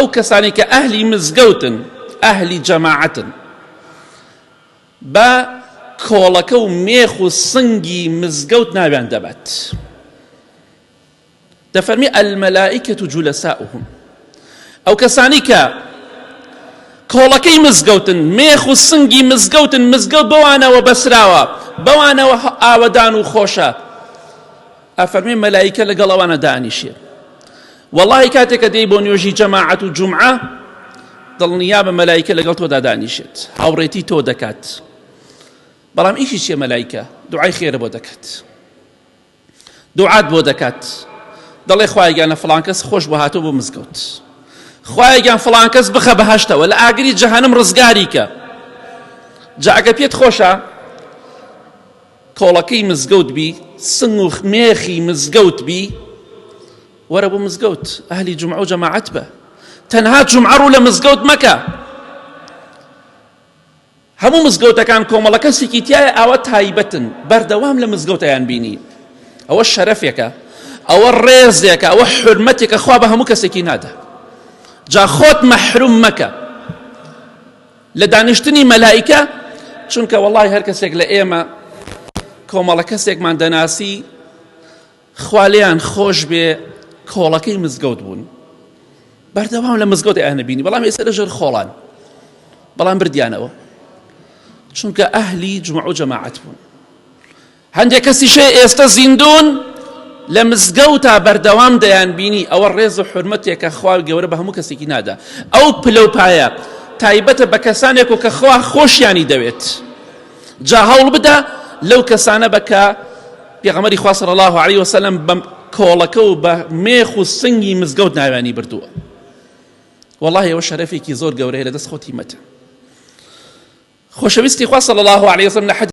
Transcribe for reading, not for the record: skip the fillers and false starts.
ئەو کەسانی کە ئەهلی مزگەوتن، ئەهلی جەماعەتن، بە کۆڵەکە و مێخ و سنگی مزگەوت ناویان دەبات. دەفەرمی الملائکە جلساؤهم، ئەو کەسانی کە کۆڵەکەی مزگەوتن، مێخ و سنگی مزگەوتن، مزگەوت بەوانەوە بەسراوە، بەوانەوە ئاوەدان و خۆشە، ئەفەرمێ مەلایکە لەگەڵ ئەوانە دانیشێ. وەڵاهی کاتێک کە دێی بۆ نوێژی جەماعەت و جومعە دڵنیابە مەلایکە لەگەڵ تۆدا دانیشێت، هاوڕێتی تۆ دەکات. بەڵام ئیشی چیە مەلایکە؟ دوعای خێرە بۆ دەکات، دوعات بۆ دەکات، دەڵێ خوایە گیان لە فڵان کەس خۆش بۆ هاتۆ بۆ مزگەوت، خوایە گیان فڵان کەس بخە بەهەشتەوە، لە ئاگری جەهەنم ڕزگاری کە. جا ئەگەر پێت خۆشە کۆڵەکەی مزگەوت بی، سنگ و مێخی مزگەوت بی، وەرە بۆ مزگەوت، ئەهلی جومعە و جەماعەت بە. تەنها جومعە ڕوو لە مزگەوت مەکە. هەموو مزگەوتەکان کۆمەڵە کەسێکی تایە ئاوا تایبەتن، بەردەوام لە مزگەوتیان بینی. ئەوە شەرەفێکە، ئەوە ڕێزێکە، ئەوە حورمەتێکە خوا بە هەموو کەسێکی نادا. جا خۆت مەحروم مەکە لە دانیشتنی مەلائیکە، چونکە وەڵای هەر کەسێک لە ئێمە کۆمەڵە کەسێکمان دەناسی خوا لێیان خۆش بێ کۆڵەکەی مزگەوت بوون، بەردەوام لە مزگەوت ئەیانە بینی، بەڵام ئێستا لەژێر خۆڵان، بەڵام بردیانەوە چونکە ئەهلی جومعە و جەماعەت بوون. هەندێک کەسیش هەیە ئێستا زیندوون لە مزگەوتا بەردەوام دەیان بینی، ئەوە ڕێز و حورمەتێکە خوا گەورە بە هەموو کەسێکی نادا. ئەو پلە و پایە تایبەتە بە کەسانێک و کە خوا خۆشیانی دەوێت. جا هەوڵ بدە لەو کەسانە بە کە پێغەمبەری خوا صلی الله علیه وسلم بە کۆڵەکە و بە مێخ و سنگی مزگەوت ناویانی بردووە. وەڵاهی ئەوە شەرەفێکی زۆر گەورەیە لە دەست خۆتی مەدە. خۆشەویستی خوا صلی الله علیه وسلم لە حەدیث.